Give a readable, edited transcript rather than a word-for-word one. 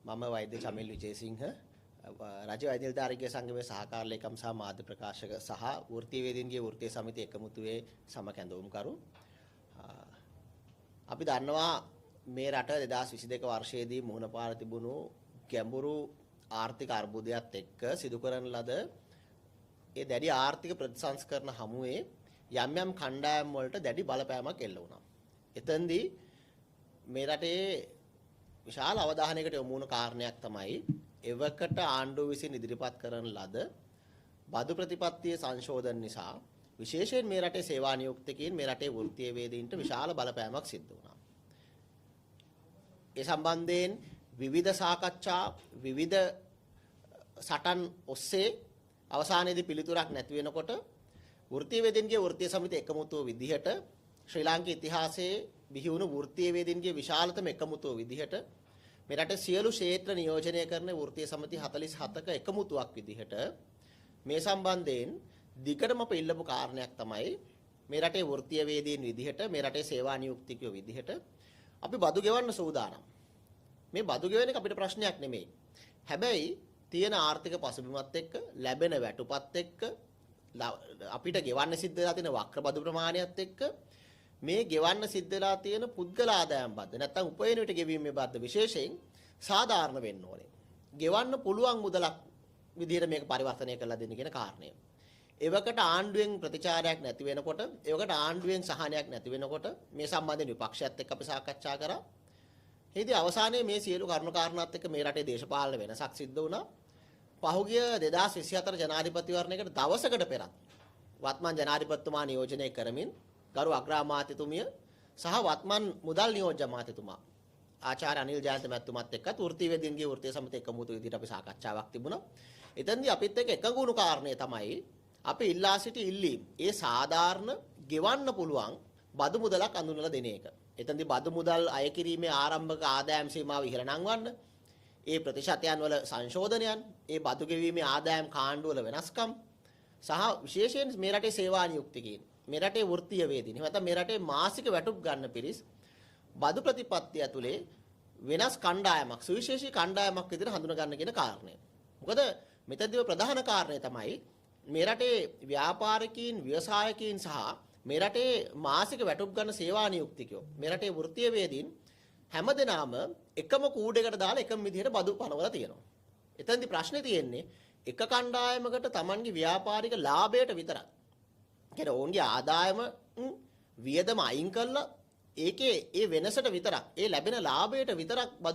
මම වෛද්‍ය චමිල් විජේසිංහ රජ වෛද්‍ය නිලධාරීන්ගේ සංගමයේ සහකාර ලේකම් සහ මාධ්‍ය ප්‍රකාශක සහ වෘත්තීය වේදීන්ගේ වෘත්තීය සමිති එකමුතුවේ සමකැඳවුම්කරු. අපි දන්නවා මේ රට 2022 වර්ෂයේදී මුහුණ පාර තිබුණු ගැඹුරු ආර්ථික අර්බුදයත් එක්ක සිදු කරන ලද ඒ දැඩි ආර්ථික ප්‍රතිසංස්කරණ හමුවේ යම් යම් කණ්ඩායම් වලට දැඩි බලපෑමක් එල්ල වුණා. එතෙන්දී මේ රටේ විශාල අවධානයකට යොමු වුණු කාරණයක් තමයි එවකට ආණ්ඩුව විසින් ඉදිරිපත් කරන ලද බදු ප්‍රතිපත්තියේ සංශෝධන නිසා විශේෂයෙන් මේ රටේ සේවා නියුක්තකයින් මේ රටේ වෘත්තීය වේදීන්ට විශාල බලපෑමක් සිද්ධ වුණා. ඒ සම්බන්ධයෙන් විවිධ සාකච්ඡා විවිධ සටන් ඔස්සේ අවසානයේදී පිළිතුරක් නැති වෙනකොට වෘත්තීය වේදීන්ගේ වෘත්තීය සමිති එකමුතුව විදිහට ශ්‍රී ලාංකීය ඉතිහාසයේ බිහි වුණු වෘත්තීය වේදීන්ගේ විශාලතම එකමුතුව විදිහට මේ රටේ සියලු ක්ෂේත්‍ර නියෝජනය කරන වෘත්තීය සමිති 47ක එකමුතුවක් විදිහට මේ සම්බන්ධයෙන් දිගටම අප ඉල්ලපු කාරණයක් තමයි මේ රටේ වෘත්තීය වේදීන් විදිහට මේ රටේ සේවා නියුක්තිකයෝ විදිහට අපි බදු ගෙවන්න සූදානම්. මේ බදු ගෙවන එක අපිට ප්‍රශ්නයක් නෙමෙයි. හැබැයි තියෙන ආර්ථික පසුබිමත් එක්ක ලැබෙන වැටුපත් එක්ක අපිට ගෙවන්න සිද්ධ වෙලා තියෙන වක්‍ර බදු ප්‍රමාණයත් එක්ක මේ ගෙවන්න සිද්ධ වෙලා තියෙන පුද්ගල ආදායම් බද්ද නැත්නම් උපයන විට ගෙවීමේ බද්ද විශේෂයෙන් සාධාරණ වෙන්න ඕනේ. ගෙවන්න පුළුවන් මුදලක් විදිහට මේක පරිවර්තනය කරලා දෙන්න කියන කාරණය. එවකට ආණ්ඩුවෙන් ප්‍රතිචාරයක් නැති වෙනකොට, එවකට ආණ්ඩුවෙන් සහනයක් නැති වෙනකොට මේ සම්බන්ධයෙන් විපක්ෂයත් එක්ක අපි සාකච්ඡා කරා. එහිදී අවසානයේ මේ සියලු කරුණු කාරණාත් එක්ක මේ රටේ දේශපාලන වෙනසක් සිද්ධ වුණා. පහුගිය 2024 ජනාධිපතිවරණයකට දවසකට පෙරත් වත්මන් ජනාධිපතිතුමා නියෝජනය කරමින් ගරු අග්‍රාමාත්‍යතුමිය සහ වත්මන් මුදල් නියෝජ්‍ය අමාත්‍යතුමා ආචාර්ය අනිල් ජයන්ත මැතිතුමත් එක්කත් වෘත්තීය වේදීන්ගේ වෘත්තීය සමිති එකමුතු විදිහට අපි සාකච්ඡාවක් තිබුණා. එතෙන්දී අපිත් එක්ක එකඟ වුණු කාරණය තමයි අපි ඉල්ලා සිටි ඉල්ලීම් ඒ සාධාරණ ගෙවන්න පුළුවන් බදු මුදලක් අඳුනලා දෙන එක. එතෙන්දී බදු මුදල් අය කිරීමේ ආරම්භක ආදායම් සීමාව ඉහළ නංවන්න, ඒ ප්‍රතිශතයන් වල සංශෝධනයන්, ඒ බදු ගෙවීමේ ආදායම් කාණ්ඩු වල වෙනස්කම් සහ විශේෂයෙන් මේ රටේ සේවා නියුක්තිකයින්, මේ රටේ වෘත්තීය වේදීන්, එහෙම නැත්නම් මේ රටේ මාසික වැටුප් ගන්න පිරිස් බදු ප්‍රතිපත්තිය ඇතුලේ වෙනස් කණ්ඩායමක්, සුවිශේෂී කණ්ඩායමක් විදිහට හඳුනා ගන්න කියන කාරණය. මොකද මෙතනදී ප්‍රධාන කාරණය තමයි මේ රටේ ව්‍යාපාරිකයින්, ව්‍යවසායකයින් සහ මේ රටේ මාසික වැටුප් ගන්න සේවා නියුක්තිකයෝ, මේ රටේ වෘත්තීය වේදීන් හැමදෙනාම එකම කූඩේකට දාලා එකම විදිහට බදු පනවලා තියෙනවා. එතනදී ප්‍රශ්නේ තියෙන්නේ එක කණ්ඩායමකට Tamanගේ ව්‍යාපාරික ලාභයට විතරක්. කියන්නේ ඔවුන්ගේ ආදායම වියදම අයින් කරලා ඒකේ ඒ වෙනසට විතරක්, ඒ ලැබෙන ලාභයට විතරක් බදු